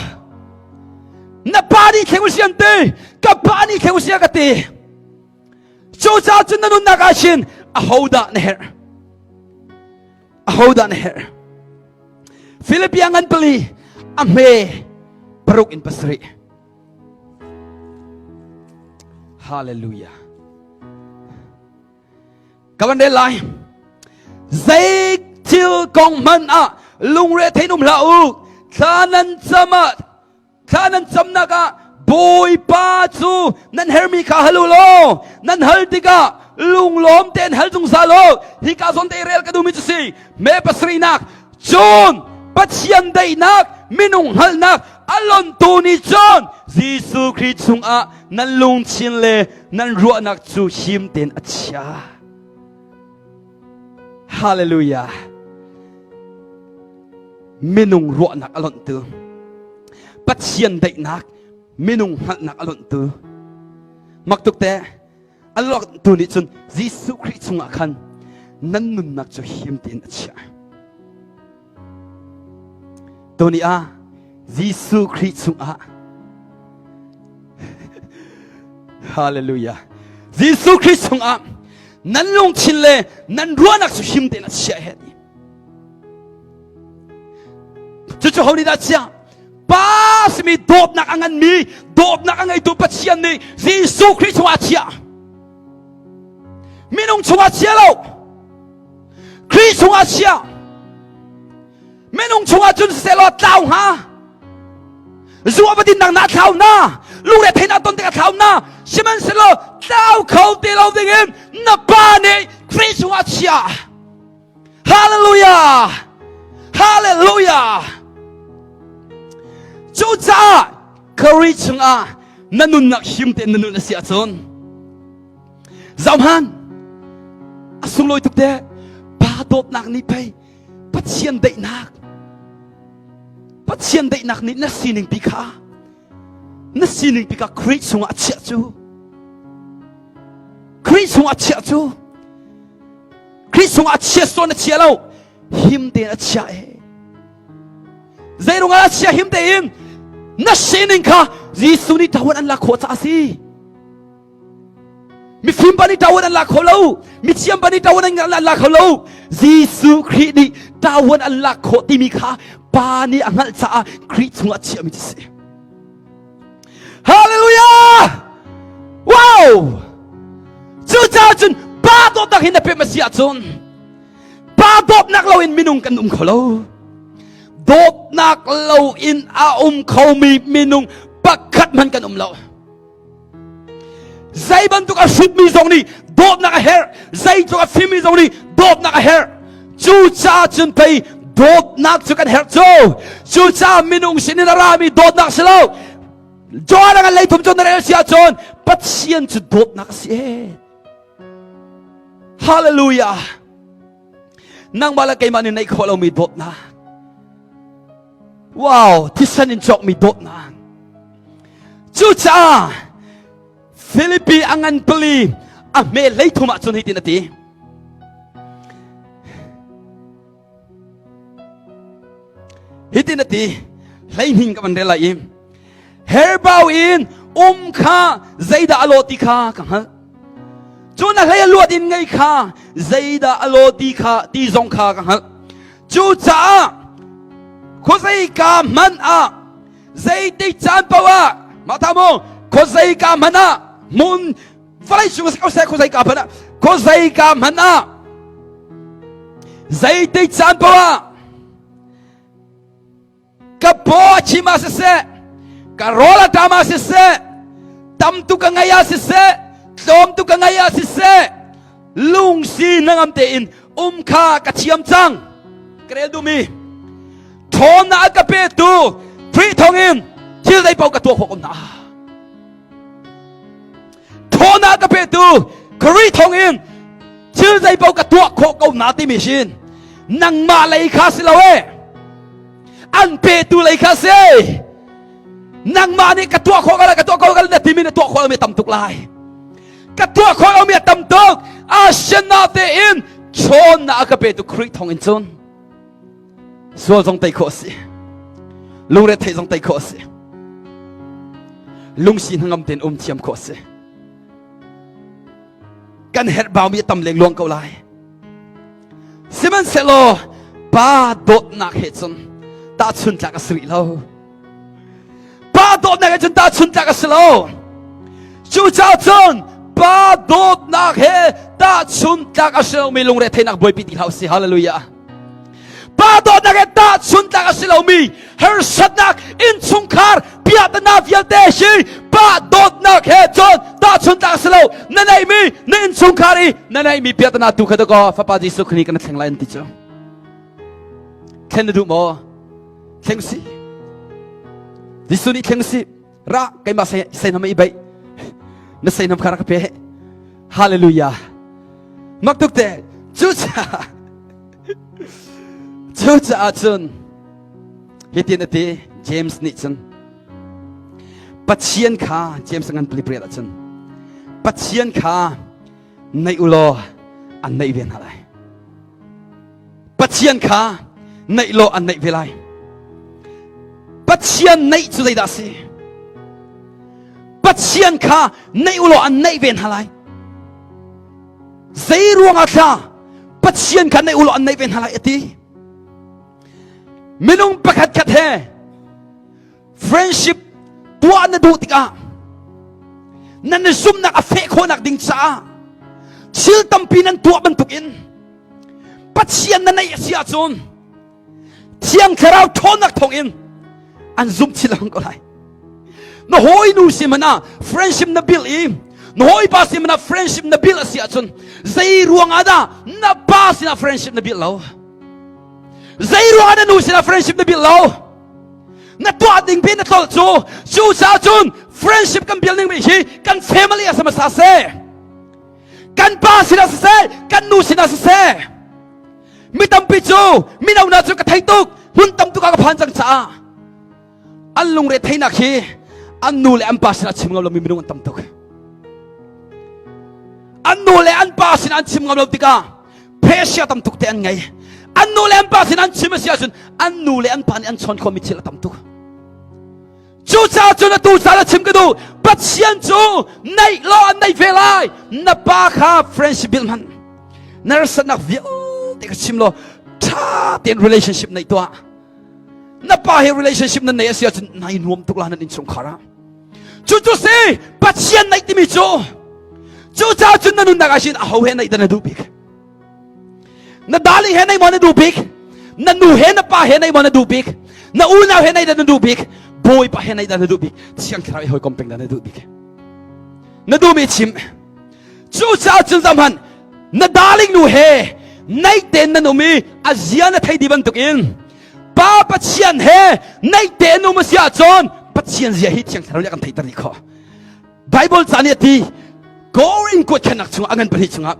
S1: Na pa nih thleng u sian ti. Ka pa nih thleng u sia ka ti. Cucaah cun na nunnak ah sin ahodah na herh? Ahodah na herh? Philippia ngan pali a hme paruk in pasarih. Hallelujah. Ka van rel lai. Zei thil kong hmanh ah lungre thein um hlah u. Thla nan cam ah Thla nan camnak ah Bawipa cu nan hermi kha hal u law nan hal tikah lunglawm tein hal zungzal u. Hika zawn te rel ka duhmi cu si me pasarihnak cun Pathian daihnak minung hngalhnak a lontu nih cun Jesuh Khrih chungah nan lungthin le nan ruahnak cu him tein a chia. Hallelujah. Minung ruahnak a lonhtu Pathian daihnak minung hngalhnak a lonhtu mak tuk te a lonhtu nih cun Jesuh Khrih chungah khan nan nunnak cu him tein a chiah. Tuni ah Jesuh Khrih chungah Hallelujah Jesuh Khrih chungah nan lungthin le nan ruahnak cu him tein a chiah he ti. Cucu ho nih dah chiah? Pa simi dawtnak a nganmi dawtnak a ngeitu Pathian nih Jesuh Khrih chungah a chiah. Minung chungah chia lo. Khrih chungah chia. Minung chungah cun siseh tlau hnga. Zu a va dinnak na thlau na. Lungre theihnak ton tikah thlau na. Sihmanhsehlaw tlau kho ti lo dingin na pa nih Khrih chungah chia. Hallelujah! Hallelujah! Cucaah Khrih chungah na nunnak him tein na nun a si ahcun zohhmanh a sunglawi tuk te pa dawtnak nih pei Pathian daihnak Pathian daihnak nih na sining pi kha na sining pi kha Khrih chungah a chiah cu Khrih chungah a chiah cu Khrih chungah a chia sawn a chia lo him tein a chia e Zeirung ah chia him tein na sining kha Jesuh nih ṭawan an lak khawh caah a si. Mifim pa nih ṭawan an lak kho lo. Mithiam pa nih ṭawan an lak kho lo. Jesuh Khrih nih ṭawan an lak khawh timi kha Pa nih a hngalh caah Khrih chungah chiahmi cu si. Hallelujah! Wow! Cucaah cun Pa dawtnak hin na pem a si ahcun Pa dawtnak loin minung kan um kho lo. Dawtnak loin a um khomi minung pakhat hmanh kan um lo. Zei bantuk a hrutmi zong nih dawtnak a herh. Zeitluk a fimmi zong nih dawtnak a herh. Cucaah cun pei dawtnak cu kan herh cu. Cucaah minung sinin a rami dawtnak si lo. Johan a leithum cu na rel si ahcun Pathian cu dawtnak a si ee. Hallelujah. Nangmah le keimah nih neih khawh lomi dawtnak. Wow, thisen in cawkmi dawtnak. Cucaah Filipi a ngan pali a hme hleithum ah cun hitin a ti. Hitin a ti. Hleihning ka van rel lai i herbau in um kha zeidah a lawh ti kha ka hngalh. Cun a hlei a luat in ngei kha zeidah a lawh ti kha ti zong kha ka hngalh. Cucaah khuazeika hmanh ah zeitik caan paoh ah mah tha mu khuazeika hmanh ah hmun vawlei cung si ko seh khuazeika hmanh ah khuazeika hmanh ah zeitik caan paoh ah ka paw a chim ah siseh ka rawl a ṭam ah siseh tam tuk ka ngei ah siseh tlawm tuk ka ngei ah siseh lungsi hnangam tein um kha ka thiam cang ka rel duhmi ṭhawnnak a ka petu. Khrih thawngin thil zei paoh ka tuah khawh ko hna. Ṭhawnnak ka petu Khrih thawngin thil zei paoh ka tuah khawh ko hna timi sin nangmah lei kha si lo e an petu lei kha si nangmah nih ka tuah khawh ko lai ka tuah khawh ko na timi na tuah khawh lomi tam tuk lai ka tuah khawh lomi a tam tuk asina tein ṭhawnnak a ka petu Khrih thawngin cun Sual zong tei khawh a si. Lungre theih zong tei khawh a si. Lungsi hnangam tein um thiam khawh a si. Kan herh baumi a tam leng luang ko lai. Sihmanhsehlaw pa dawtnak he cun tahchun tlak a si rih lo. Pa dawtnak he cun tahchun tlak a si lo. Cucaah cun pa dawtnak he tahchun tlak a si lomi lungre theihnak buaipi ti hlah usih. Hallelujah. Pa dawtnak he tahchun tlak a si lomi harsatnak innchungkhar piahtana vialte hi pa dawtnak he cun tahchun tlak a si lo. Na neihmi na innchungkhar i na neihmi piahtana tu kha dakaw Fapa Jesuh Khrih kan thleng lai an ti cu. Thlen na duh maw? Thleng si. Jesuh nih thleng si. Ra keimah seinam i beih. Na seinam kha rak ka pe. Hallelujah. Mak tuk te. Cucaah cucaah cun hitin a ti James nih cun Pathian kha James ngan pali pariat ah cun Pathian kha naih u law an naih ve hna lai. Pathian kha naih law an naih ve lai. Pathian naih cu zeidah a si? Pathian kha naih u law an naih ve hna lai. Zei ruangah thla Pathian kha naih u law an naih ve hna lai a ti. Minung pakhat khat he friendship tuah na duh tikah nan i zumhnak a feh khawhnak ding caah thil tampi nan tuah bantukin Pathian na neih a si ahcun Thiang Thlarau ṭhawnnak thawngin an zumh chin lengmang ko lai. Na hawinu si hmanh ah friendship na build i na hawipa si hmanh ah friendship na build a si ahcun zei ruangah dah na pa sinah friendship na build lo? Zei ruangah na nu sinah friendship na build lo? Na tuah ding pe na tlolh cu cucaah cun friendship kan build ning mi hi kan family a hmasa seh. Kan pa sinah siseh, kan nu sinah siseh. Mi tampi cu mino hna cu ka thei tuk, hmun tam tuk ah ka phan cang caah an lungre theinak hi an nu le an pa sinah chim ngam lomi minung an tam tuk. An nu le an pa sinah an chim ngam lo tikah pressure tam tuk te an ngei. An nu le an pa sinah an chim a si ahcun an nu le an pa nih an chawn khomi thil a tam tuk. Cucaah cun atu caan a chim ka duh. Pathian cu naih law an naih ve lai. Na pa kha friendship bil hmanh. Na harsatnak vialte ka chim law ṭha tein relationship neih tuah. Na pa he relationship nan neih a si ahcun nai nuam tuk la nan innchungkhar ah. Cucu si Pathian naih timi cu. Cucaah cun na nunnak ah hin aho he naih dah na duh bik? Na darling he naih maw na duh bik? Na nu he na pa he naih maw na duh bik? Na unau he naih dah na duh bik? Bawipa he naih dah na duh bik? Thiang Thlarau i hawikom peng dah na duh bik? Na duhmi chim. Cucaah cun zohhmanh, na darling nu he naih tein nan um i a zia na thei dih bantukin Pa Pathian he naih tein um a si ahcun Pathian zia hi Thiang Thlarau nih a kan theihter dih khawh. Bible ca nih a ti Korin kuatkhennak chungah a ngan pahnih chungah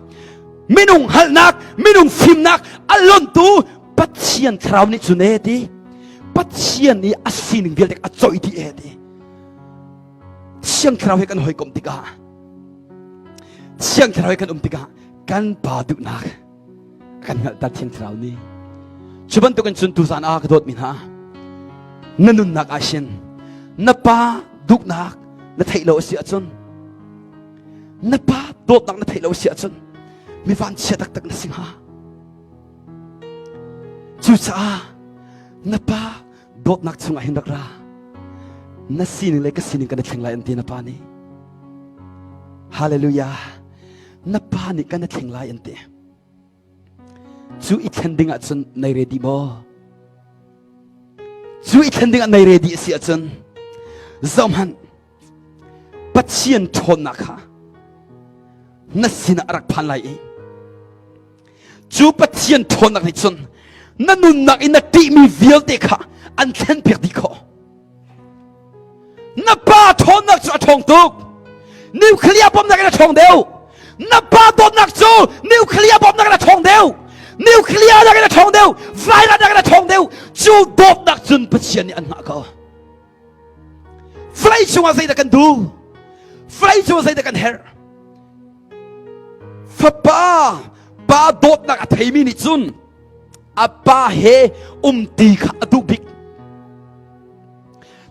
S1: minung hngalhnak minung fimnak a lontu Pathian thlarau nih cun e ti Pathian i a sining vialte a coih dih e ti Thiang thlarau he kan hawikomh tikah Thiang thlarau he kan um tikah kan pa duhnak kan hngalhter Thiang Thlarau nih. Cu bantukin cun tuzan ah ka dawtmi hna, na nunnak ah hin na pa duhnak na theih lo a si ahcun, na pa dawtnak na theih lo a si ahcun, mi vanchia taktak na si hnga. Cucaah na pa dawtnak chungah hin rak ra. Na sining le ka sining kan i thleng lai an ti na pa nih. Hallelujah. Na pa nih kan i thleng lai an ti. Cu i thlen ding ahcun nei ready maw? Cu i thlen ding ah nei ready a si ahcun zohhmanh Pathian ṭhawnnak kha na sinah a rak phan lai i cu Pathian ṭhawnnak nih cun na nunnak in na ṭihmi vialte kha an thlenpiak dih khawh. Na pa ṭhawnnak cu a ṭhawng tuk. Nuclear bomb nakin a ṭhawng deuh. Na pa dawtnak cu nuclear bomb nakin a ṭhawng deuh. Nuclear nakin a ṭhawng deuh. Virus nakin a ṭhawng deuh. Cu dawtnak cun Pathian nih an hngah ko. Vawlei cungah zeidah kan duh? Vawlei cungah zeidah kan herh? Fapa pa dawtnak a theimi nih cun a pa he umti kha a duh bik.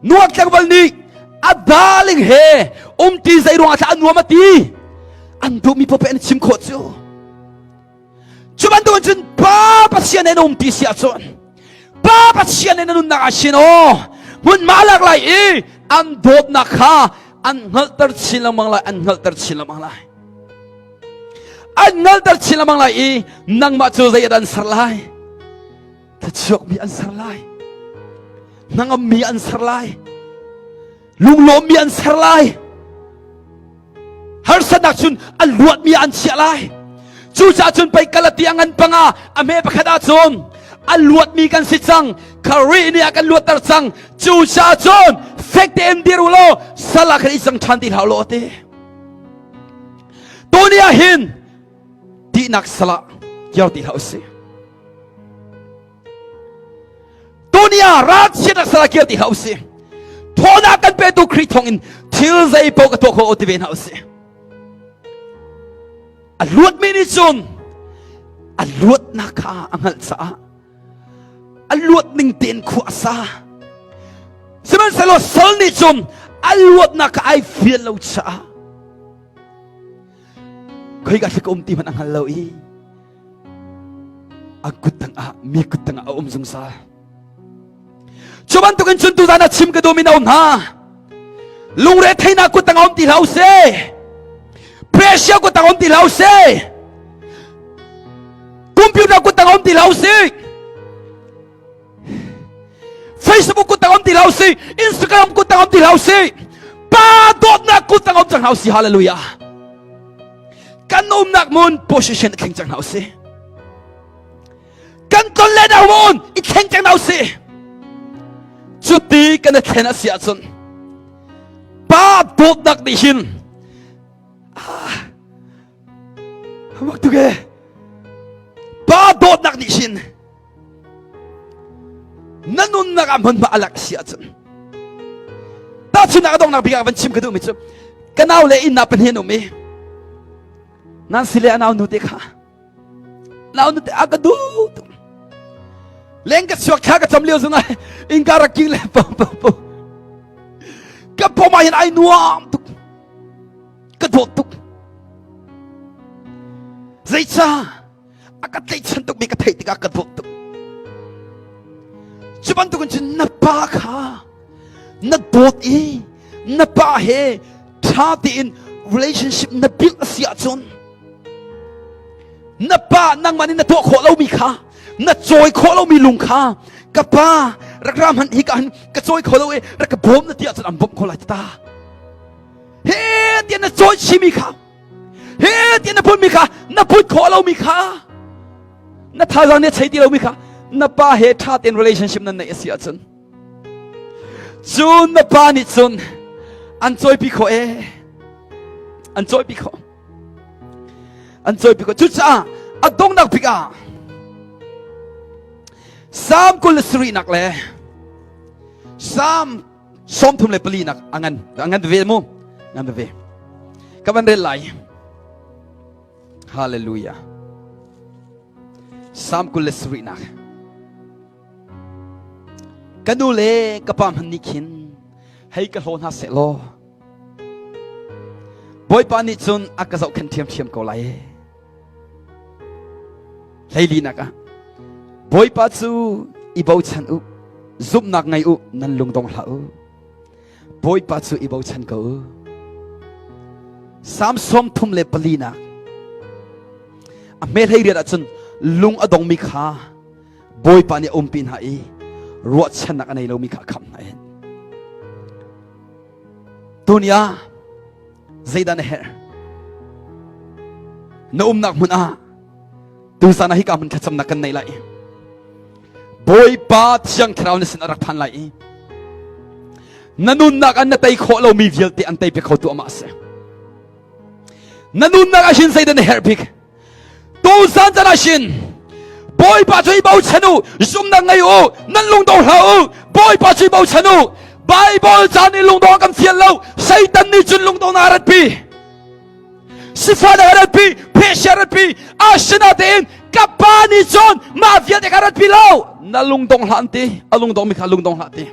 S1: Nuak tlangval nih a darling he umti zei ruangah thla a nuam a ti. An duhmi paoh an chim khawh cu. Cu bantuk cun Pa Pathian he na umti si ahcun Pa Pathian he na nunnak ah sin aw hmunhma lak lai i an dawtnak kha an hngalhter chin lengmang lai an hngalhter chin lengmang lai an hngalhter chin lengmang lai i nangmah cu zei an ser lai thlachuakmi an ser lai hnangammi an ser lai lunglawmmi an ser lai harsatnak cun a luatmi an chiah lai cucaah cun pei Galati a ngan panga a hme pakhat ahcun a luatmi kan si cang Khrih nih a kan luatter cang cucaah cun fek tein dir u law sal ah khan i cang ṭhan ti hlah law ti tuni ah hin tihnak sal ah kir ti hlah usih Tuni ah ralchiatnak sal ah kir ti hlah usih. Thawnak kan petu Khrih thawngin thil zei paoh ka tuah khawh ti ve hna usih. A luatmi nih cun a luatnak kha a hngalh caah a luat ning tein khua a sa. Sihmanhsehlaw sal nih cun a luatnak kha ai fian lo caah khoika thli ka um ti hmanh a hngal lo i a kut tangah mi kut tangah a um zungzal cu bantukin cun tuzan ah chim ka duhmi na um hna lungre theihnak kut tangah um ti hlah usih pressure kut tangah um ti hlah usih computer kut tangah um ti hlah usih Facebook kut tangah um ti hlah usih Instagram kut tangah um ti hlah usih pa dawtnak kut tangah um cang hlah usih hallelujah kan umnak hmun position i thleng cang hna usih kan ton le na hmun i thleng cang hna usih cuti kan i thlen a si ahcun pa dawtnak nih hin ah mak tuk e pa dawtnak nih hin Na nunnak ah hmunhma a lak si ahcun tahchunhnak a donghnak bik ah van chim ka duhmi cu ka nau le inn ah pahnih an um i Nancy le a nau nu te kha nau nu te a ka duh tuk leng ka chuak thla ka cam lio zongah innka rak king le po po po ka pom ah hin ai nuam tuk ka dawt tuk zeicah a ka tlaihchan tukmi ka theih tikah ka dawt tuk cu bantukin cun na pa kha na dawt i na pa he ṭha tein relationship na build a si ahcun na pa nangmah nih na tuah khawh lomi kha na cawi khawh lomi lung kha ka pa rak ra hmanh hi ka han ka cawi kho lo i rak ka bawm na ti ahcun an bawmh kho lai ta he tiah na cawi chimi kha He tiah na phunmi kha na phut khawh lomi kha na thazaang nih a chei ti lomi kha na pa he ṭha tein relationship nan neih a si ahcun cun na pa nih cun an cawipi khawh ee an cawipi khawh an cawipi khawh cucaah a donghnak bik ah Psalm 27 le Psalm 34 nak a ngan a ngan ve mu ngan ve ka van rel lai hallelujah Psalm 27 nak ka nu le ka pa hman nih khin hei ka hlaw hna seh law Bawipa nih cun a ka zohkhenh ṭhiamṭhiam ko lai Hleilinak ah Bawipa cu i bochan u, zumhnak ngei u, nan lung dong hlah u. Bawipa cu i bochan ko u. Psalm 34 nak a hme hlei riat ahcun lung a dongmi kha Bawipa nih a umpi hna i ruahchannak a nei lomi kha a khamh hna hin. Tuni ah zeidah na herh? Na umnak hmun ah tuzan ah hika hmun thlacamnak kan nei lai. Bawipa Thiang Thlarau na sin a rak phan lai i. Na nunnak an na tei khawh lomi vialte an tei piak khotu amah a si. Na nunnak ah hin zeidah na herh bik? Tuzan chan ah hin Bawipa cu i bochan u, zumnak ngei u, nan lungdong hlah u, Bawipa cu i bochan u. Bible ca nih lungdong kan fial lo, Satan nih cun lungdong na ratpi. Sifahnak a ratpi, phehsia a ratpi, asinatein ka pa nih cun mah vialte kha ratpi lo. Na lungdong hlah an ti, a lungdong mi kha lungdong hlah ti.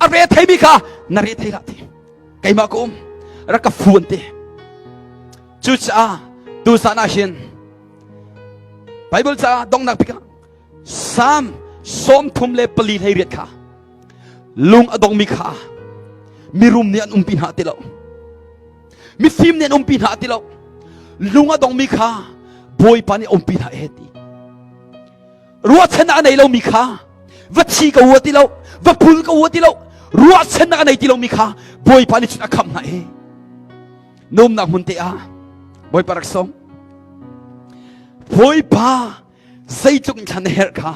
S1: A re theimi kha na re thei hlah ti. Keimah ka um, rak ka fu an ti. Cucaah tuzan ah hin Bible caah donghnak bik ah Psalm 34 18 kha lung a dongmi kha mirum nih an umpi hna ti lo mifim nih an umpi hna ti lo lung a dongmi kha Bawipa nih a umpi hna e ti ruahchannak a nei lomi kha va thi ko u ti lo va pul ko u ti lo ruahchannak a nei ti lomi kha Bawipa nih cun a khamh hna e Numnak hmun te ah Bawipa rak sawm. Bawipa zeitluk in thla na herh kha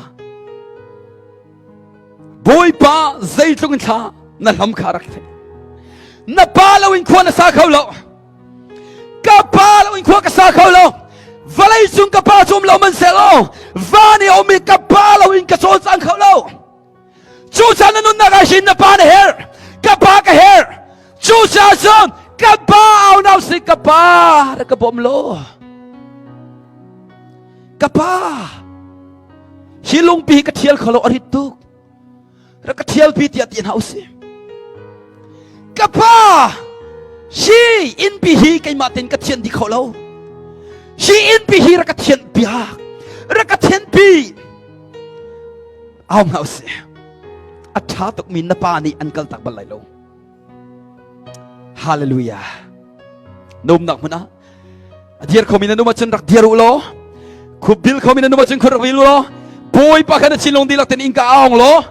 S1: Bawipa zeitluk in thla na hlam kha rak theih. Na pa lo in khua na sa kho lo. Ka pa lo in khua ka sa kho lo. Vawlei cung ka pa cu um lo man seh law van i a um i ka pa lo in ka cawlcang kho lo. Cucaah na nunnak ah hin na pa na herh. Ka pa ka herh. Cucaah cun ka pa au nau si ka pa rak ka bawm law. Ka pa hi lungpi hi ka thial kho lo a rit tuk. Rak ka thial pi tiah ti hna usih. Ka pa hi innpi hi keimah tein ka thian dih kho lo. Hi innpi hi rak ka thianh piak. Rak ka thianh pi. Au hna usih. A ṭha tukmi na pa nih an kaltak bal lai lo. Hallelujah. Na umnak hmun ah a dir khomi na num ahcun rak dir u law khupbil khomi na num ahcun khut rak bil u law Bawipa kha na thinlung dihlak tein innka aung law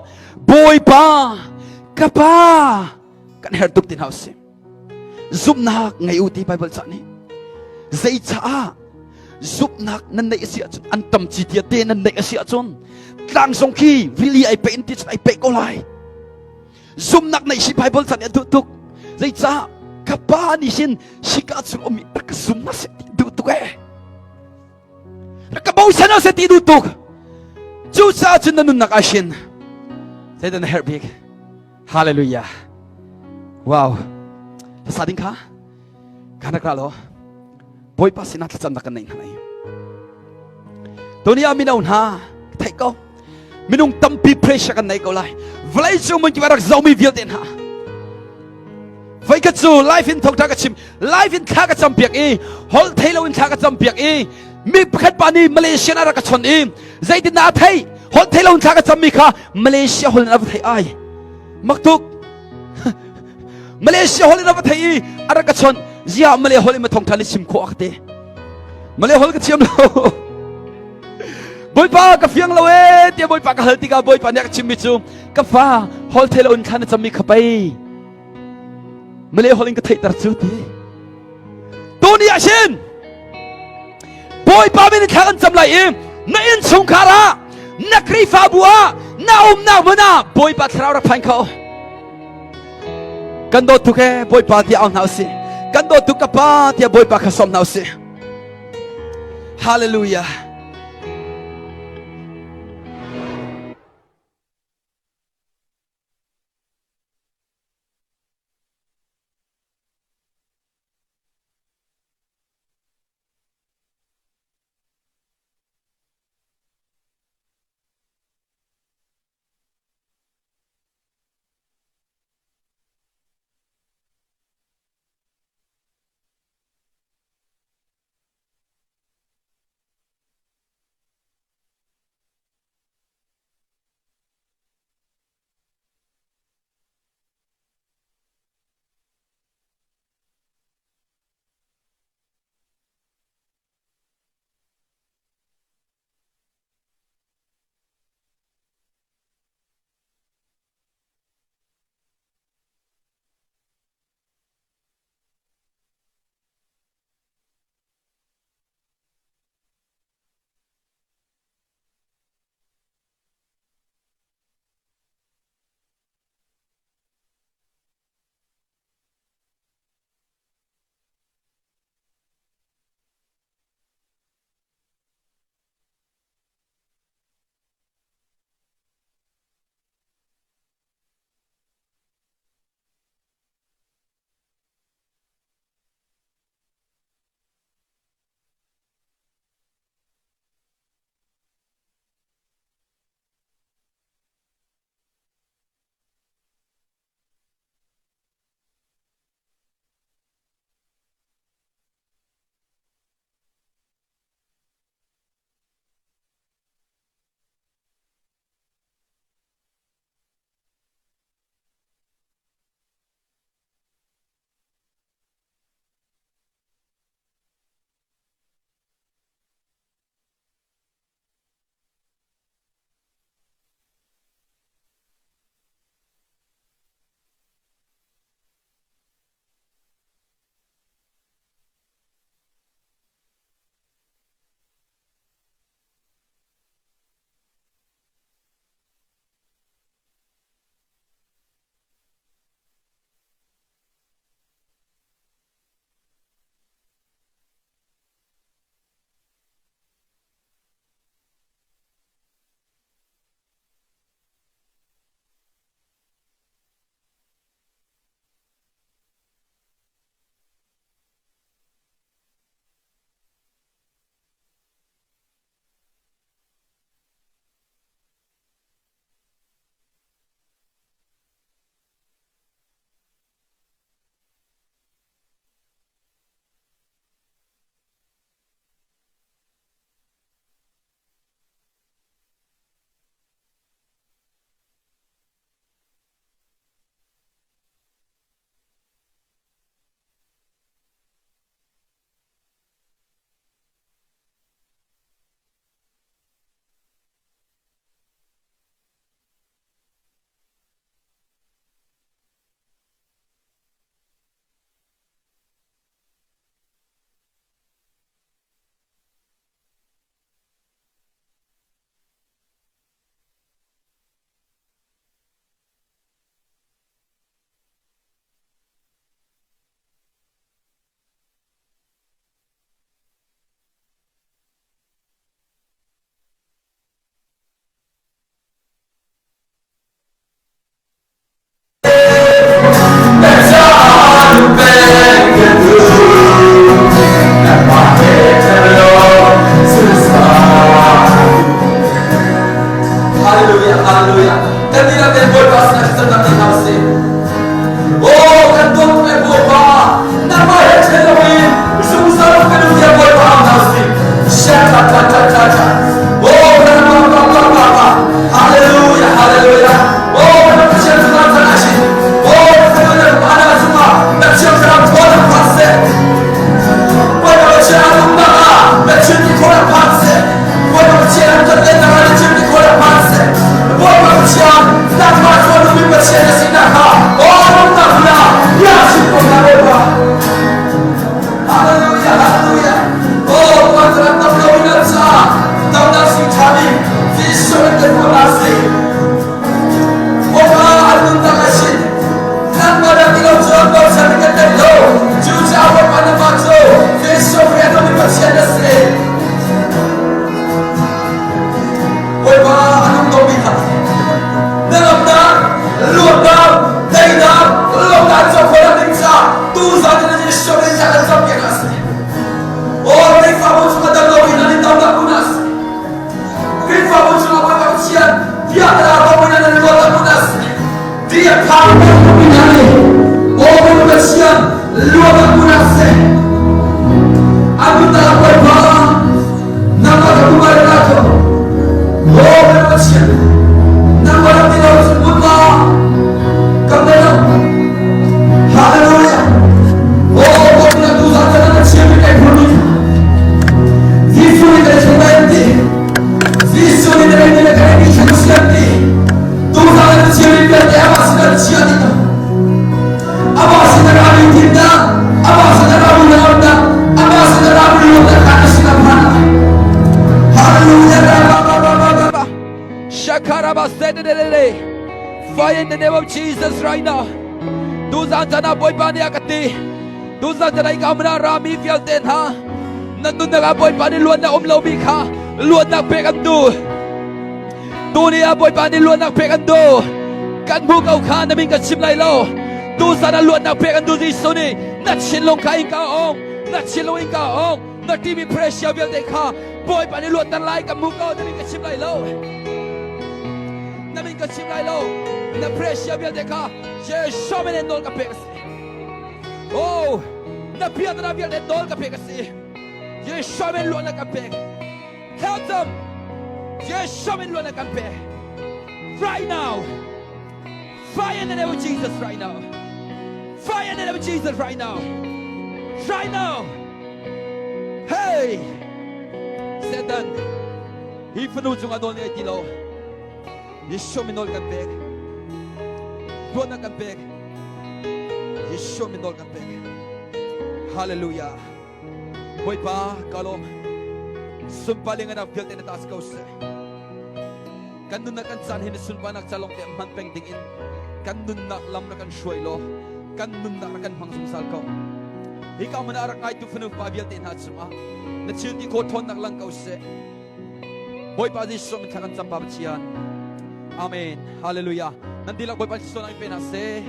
S1: Bawipa ka pa kan herh tuk ti hna usih. Zumhnak ngei u ti Bible ca nih zeicaah zumhnak nan neih a si ahcun an tam ci tia te nan neih a si ahcun tlang zong khi rili ai peh in ti cun ai peh ko lai zumhnak neih si Bible ca nih a duh tuk zeicah ka pa nih hin hika chung ummi rak ka zum na seh ti duh tuk ee rak ka bochan seh ti duh tuk cucaah cun na nunnak ah hin zeidah na herh bik Hallelujah. Wow. Sa ding kha kana kra lo. Bawipa sinah thlacamnak kan nei hna lai. Tuni ah mino hna theih ko. Minung tampi pressure kan nei ko lai. Vawlei cung mun ki rak zomi vialte hna. Voikhat cu life in thawngtha ka chim, life in thla ka cam piak i, holh thei lo in thla ka cam piak i, mi pakhat pa nih Malaysia na rak ka chon i, zeitin dah a theih? Holh thei lo in thla ka cammi kha Malaysia holh in a va theih ai. Mak tuk. Malaysia holh in a va theih i a rak ka chawnh. Ziah Malay holh in ma thawngtha ni chim khawh a ka ti. Malay holh ka thiam lo. Bawipa ka fiang lo ee tiah Bawipa ka hal tikah Bawipa nih a ka chimmi cu ka fa holh thei lo in thla na cammi kha pei Malay holh in ka theihter cu ti. Tuni ah hin Bawipa min in thla kan cam lai i na innchungkhar ah na Khrihfabu ah na umnak hmun ah Bawipa thlarau rak phan kho. Kan dawt tuk ee Bawipa tiah au hna usih. Kan dawt tuk ka pa tiah Bawipa kha sawm hna usih. Hallelujah. thlacamnak nei hna usih. Aw kan dawt le Bawipa, nangmah he ṭhen loin zungzal kan um tiah Bawipa au hna usih. Sha ta ta ta ta ta. Oh, na pa pa pa pa pa. Hallelujah, hallelujah. Oh, na Pathian thlarau chan ah sin. Oh, na na pa na cungah na Thiang Thlarau thawn ah phan seh. Bawipa Pathian an umnak ah na thil ti khawh ah phan seh. Bawipa Pathian an kan lennak ah na thil ti khawh ah phan seh. Bawipa Pathian nangmah cu a nungmi Pathian na sinak kha aw nunnak hmun ah bia chim ko hna Bawipa. Hallelujah, hallelujah. Oh, Tuan Thlarau tam lo in an caah damnak sui ṭha bik Jesuh in kan hmuh hna sih. Bawipa an nunnak a sin. Nangmah dah ti lo cun bochan in kan nei lo. Cucaah Bawipa nangmah cu Jesuh Khrih a nungmi Pathian na si. Bawipa a nung lomi kha na lamnak, luatnak, teinak, lawmnak co khawhnak ding caah tuzan in Jesuh nih ya kan campiak a si. Aw Khrihfabu chungah dam loin an i tamnak hmun a si. Khrihfabu chungah Bawipa Pathian biaknak ropuinak nan luatnak hmun a si. Ti a phak mi hna nih Aw Bawipa Pathian luatnak hmun a si. An nunnak ah Bawipa nangmah ka kumar na ko. Aw Bawipa Pathian nangmah lam ti lo cun hmunhma kan nei lo. Hallelujah. Aw Bawipa tu zan zan na Pathian mi kai phurmi Jesuh nih kan chung dai ti. Jesuh nih kan ni kan ni chung sian ti. Tu zan na Pathian mi vialte amah sin an chia ti. Amah sin a rami thimnak, amah sin a rami naamnak, amah sin a rami luatnak kha na sin a phan. Hallelujah. Ba ba ba ba ba ba. Shakaraba sededele. Fire in the name of Jesus right now. Tuzan chan ah Bawipa nih a ka ti. Tuzan chan ah ika mana rami vialte hna nan nunnak ah Bawipa nih luatnak um lomi kha luatnak pek an duh. Tuni ah Bawipa nih luatnak pek an duh. Kan hmu ko kha na min ka chim lai lo. Tuzan ah luatnak pek an duh Jesuh nih na thinlung kha inka ong, na thinlung inka ong, na timi pressure vialte kha Bawipa nih luatter lai kan hmu ko na min ka chim lai lo. Na min ka chim lai lo. Na pressure vialte kha Jesuh min in nawl ka pek a si. Oh, na biaknak vialte nawl ka pek a si. Jesuh min luatnak ka pek. Thlacam. Jesuh min luatnak kan pek. Right now. Fire in the name of Jesus right now. Fire in the name of Jesus right now. Right now. Hey! Satan, hi fanu cungah nawl ngei ti lo. Jesuh min nawl kan pek. Tuannak kan pek. Jesuh min nawl kan pek. Hallelujah. Bawipa ka lawm. Sunpar le nganak vialte na ta si ko seh. Kan nunnak kan caan hi na sunparnak ca lawng te hman peng ding in kan nunnak lam na kan hruai law kan nunnak na kan hmang zungzal ko. Hi ka hmun ah rak ngaitu fanu pa vialte hna cungah na thil ti khawh ṭhawnnak lang ko seh. Bawipa Jesuh min thla kan cam Pa Pathian. Amen. Hallelujah. Nan dihlak Bawipa Jesuh in pe hna seh.